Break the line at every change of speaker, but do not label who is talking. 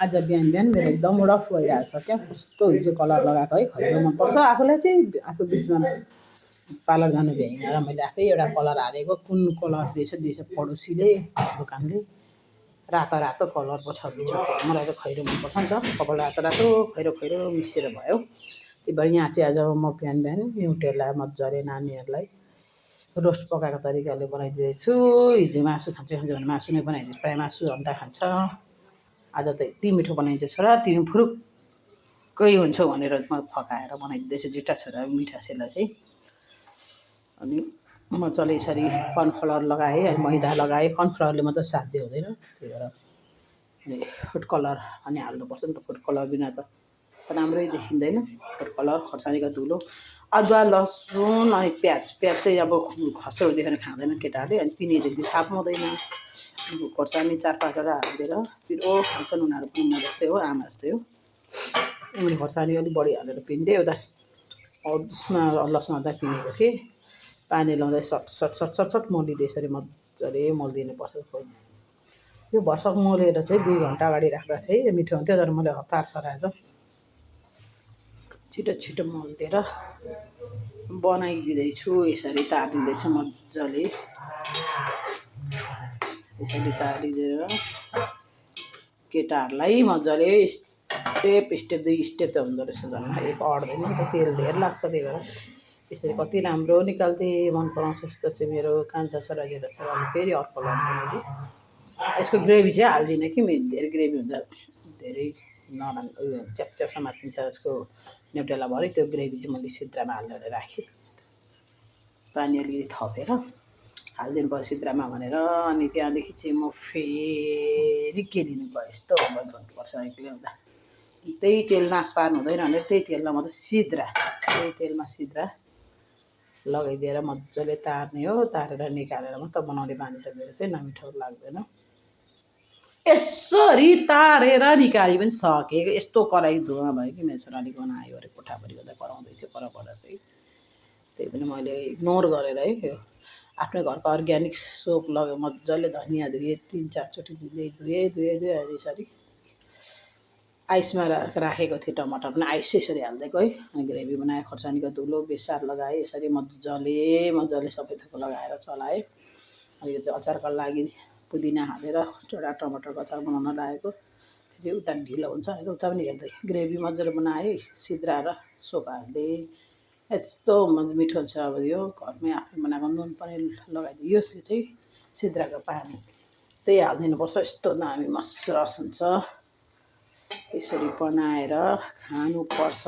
आज बिहान बिहान मेरो एकदम रफ भइरहेको छ क्या, कस्तो हिजो कलर लगाएको है, खैरो मनपर्छ आफूलाई चाहिँ। आफू बिचमा पार्लर जानु भ्याइनँ र मैले आफै एउटा कलर हालेको, कुन कलर दिएछ पडोसीले दोकानले, रातो रातो कलर पो छ बिच। मलाई त खैरो मनपर्छ नि त, कपाल रातो रातो खैरो खैरो मिसेर भयो। त्यही भएर यहाँ चाहिँ आज म बिहान बिहान न्युटेला मजाले नानीहरूलाई रोस्ट पकाएको तरिकाले बनाइदिएछु। हिजो मासु खान्छ भने मासु नै बनाइदिएँ, प्रायः मासु अन्डा खान्छ। आज त यति मिठो बनाइदिएको छोरा, तिमी फुरुक्कै हुन्छौ भनेर म फकाएर बनाइदिँदैछु जुठा छोरा मिठासेलाई चाहिँ। अनि मजाले यसरी कर्नफ्लावर लगाएँ, अनि मैदा लगाएँ। कर्नफ्लावरले मात्रै साध्य हुँदैन, त्यही भएर अनि फुड कलर अनि हाल्नुपर्छ नि त। फुड कलर बिना त राम्रै देखिँदैन। फुड कलर, खोर्सानीको धुलो, अदुवा लसुन अनि प्याज चाहिँ अब खस्रो देखेर खाँदैन केटाहरूले, अनि पिनेदेखि थाहा पाउँदैन। खोर्सानी 4-5वटा हालिदिएर, पिरो खान्छन् उनीहरू, पुग्न जस्तै हो, आमा जस्तै हो। अनि खोर्सानी अलिक बढी हालेर पिन्थेँ। एउटा उसमा लसुन अदुवा पिनेको थिएँ, पानी लाउँदै सट सट सट सट सट मोलिदिएँ। यसरी मजाले मोलिदिनुपर्छ। यो भर्सक मोलेर चाहिँ 2 घन्टा अगाडि राख्दा चाहिँ मिठो हुन्थ्यो, तर मैले हतार सराएर छिटो छिटो मोलिदिएर बनाइदिँदैछु। यसरी तारिदिँदैछु मजाले, यसरी तारिदिएर केटाहरूलाई मजाले स्टेप 2 स्टेप त हुँदो रहेछ, झन् एक अड्दैन नि त, तेल धेर लाग्छ। त्यही भएर यसरी कति राम्रो निकाल्थेँ, मन पराउँछ यस्तो चाहिँ मेरो कान्छा छोरा जेठा छोराले। फेरि अर्को लगाउँदै यसको ग्रेभी चाहिँ हाल्दिनँ कि, धेरै ग्रेभी हुन्छ, धेरै नराम्रो उयो च्याप समातिन्छ यसको न्युटेलाभरि। त्यो ग्रेभी चाहिँ मैले सिद्रामा हालेर राखेँ, पानी अलिकति थपेर हालिदिनु पर्छ सिद्रामा भनेर। अनि त्यहाँदेखि चाहिँ म फेरि के दिनु भयो, यस्तो गर्नुपर्छ एक्लै हुँदा। त्यही तेल नास पार्नु हुँदैन भनेर त्यही तेलमा मात्रै त्यही तेलमा सिद्रा लगाइदिएर मजाले तार्ने हो। तारेर निकालेर मात्रै बनाउने बानी छ मेरो चाहिँ, नमिठो लाग्दैन। यसरी तारेर निकाली पनि सकेको। यस्तो कराई धुवा भयो कि मेरो छोराले गनायो अरे, कोठाभरि गर्दा कराउँदै थियो परबाट चाहिँ। त्यही पनि मैले इग्नोर गरेर है, आफ्नै घरको अर्ग्यानिक सोप लग्यो, मजाले धनियाँ धुएँ, 3-4 चोटि धुएँ यसरी आइसमा राखेको थिएँ। टमाटर पनि आइस यसरी हालिदिएको है। अनि ग्रेभी बनाएँ, खोर्सानीको धुलो बेसार लगाएँ, यसरी मजाले सबै थोक लगाएर चलाएँ। अनि यो चाहिँ अचारको लागि पुदिना हालेर एउटा टमाटरको अचार बनाउन लागेको। फेरि उता ढिलो हुन्छ भनेर उता पनि हेर्दै ग्रेभी मजाले बनाएँ, सिद्रा र सोप हालिदिएँ। यस्तो मिठो हुन्छ। अब यो घरमै आफै बनाएको नुन पनि लगाइदियो। यो चाहिँ सिद्राको पानी त्यही हालिदिनुपर्छ, यस्तो दामी मस्त रस हुन्छ। यसरी बनाएर खानुपर्छ।